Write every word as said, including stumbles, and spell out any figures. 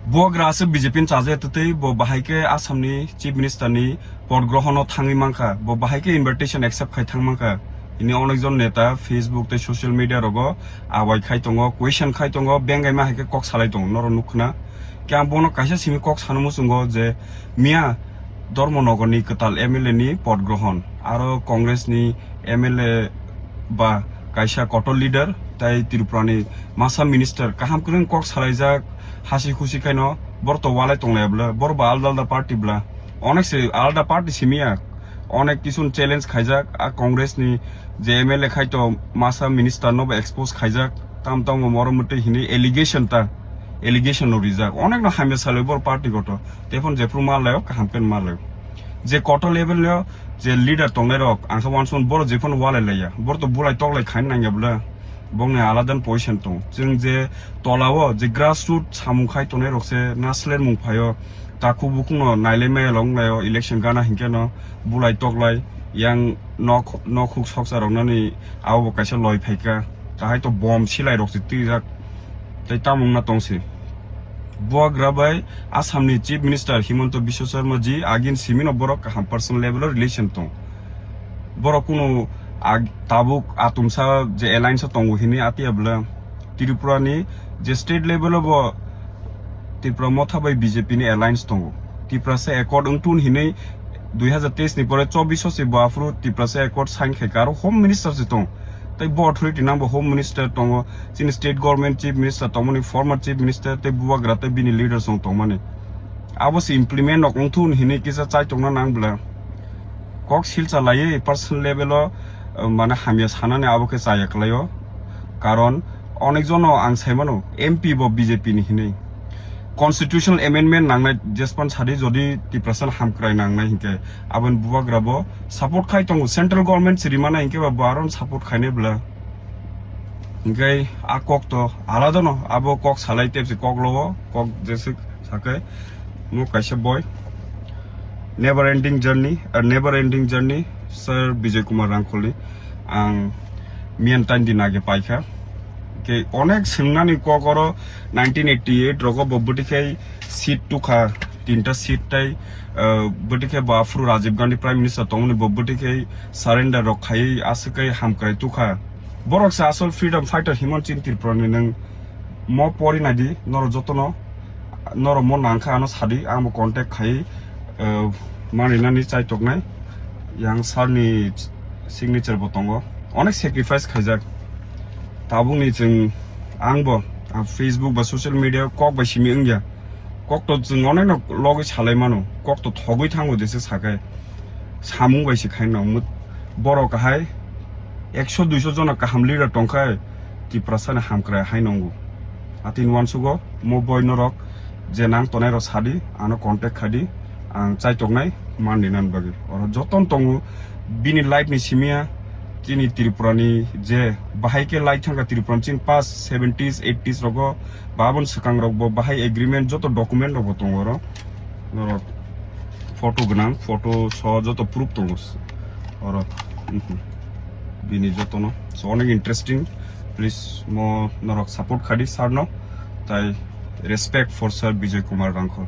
Bubagra aswk B J P ni chajakya twtwi bo bahai khe Assam ni Chief Minister ni pod grohono thangwi mankha, bo bahai khe invitation accept khai thang mankha. Ini onekjon neta Facebook tei social media rogo awai khai tongo, question khai tongo, bengaima hai khe kok salai tongo, norok nukkha na. Khe ang bono kaisa simi kok sana muchungo je miya Dharmanagar ni kwtal M L A ni pod grohon, aro Congress ni M L A ba kaisa kotor leader, tai Tripura ni masa minister kaham kwrwng kok salaijak, hasi khusi khaino bor to walai tonglai bwla, bor ba alda alda party bwla, onek se alda party simi ya, onek kisun challenge khaijak, a Congress ni je M L A khai to masa minister no ba expose khaijak, tam tam moro mwtwi hini allegation ta, allegation no rijak, onek no hamya salai bor party goto, tei phano jephru ma laio kaham khe ma laio, je kotor level no je leader tongnai rok ang khe uansukmano boro jephano walai laiya, boro to bulai toklai khaina nangya bwla, bongni alada position tong. Chwng je tola o je grassroot samung khai tongnai rok se nasler mung phaio, takhuk bukhuk no nailai maya long laio, election gana hinkhe no bulai toklai yang nok nok huk soksa rok nani abo bo kaisa loi phaikha, kahai to bom silai rok se twijak tei tamung na tong se. Bubagra bai Assam ni Chief Minister Himanta Biswa Sarma ji agin simi no borok kaham personal level o relation tong. Borok kunu ag-, tabuk atumsa je alliance o tongo hinwi atiya bwla. Tripura ni je state level o bo Tripura Motha bai B J P ni alliance tongo. Tiprasa accord wngtun hinwi dui hazar teis ni pore chobbish o se bo aphuru Tiprasa accord sign khai kha, aro home minister se tong. Tei bo authority nang bo home minister tongo, chini state government chief minister tongmani, former chief minister tei Bubagra tei bini leaders rok tongmani. Abo se implement rok wngthun hinwi kisa chai tongna nang bwla. Kok silcha laiwi personal level o, uh, mane hamya sanani abo khe chaya kwlaio. Karon onek jono ang saimano M P bo B J P ni hinwi. Constitutional amendment nangnai jespan sadi jodi Tiprasa hamkrai nangnai hinkhe aboni Bubagra bo support khai tongo, central government se rimana hinkhe ba bo aron support khainai bwla. Hinkhe a kok to alada no, abo kok salai tepsi kok logo, kok jeswk sakai mo kaisa boi. Never ending journey, a never ending journey, Sir Bijay Kumar Rangkhol ni ang miyan tain din age paikha. Ke onek swngnani kok oro nineteen eighty eight rogo bo bwtwi khai seat tukha, tinta seat tai, uh, bwtwi khai bo aphuru Rajiv Gandhi Prime Minister tongmani bo bwtwi khai surrender rok khai aswk khai hamkrai tukha. Borok se asol freedom fighter himon chin Tripura ni nwng mo pori nai di, norok jotono, norok mo nangkha ano sadi, ang bo contact khai, uh, mani nani chai toknai, yang sir ni signature bo tongo, onek sacrifice khaijak. Tabuk ni chwng ang bo, ah, Facebook ba social media kok bai simi wngya, kok to chwng onek no logwi salai mano, kok to thogwi thango jesa sakai, samung bai se khai no, mut-, borok hai ekso duiso jona kaham leader tongkhai Tiprasa ni hamkrai hai nongo. Atini uansugo mo boi norok je nang tonai rok sadi, ano contact khadi, ang chai toknai man di nan bagwi. Oro joton tongo bini life ni simiya chini Tripura ni je bahai khe lai thangkha Tripura ni chini past seventies, eighties rogo babon swkang rok bo bahai agreement joto document rok bo tongo oro. Norok photo gwnang, photo so joto proof tongo oro. Mhm. Bini jotono. So, onek interesting. Please, mo norok support khadi sir no. Tai respect for Sir Bijay Kumar Rangkhol.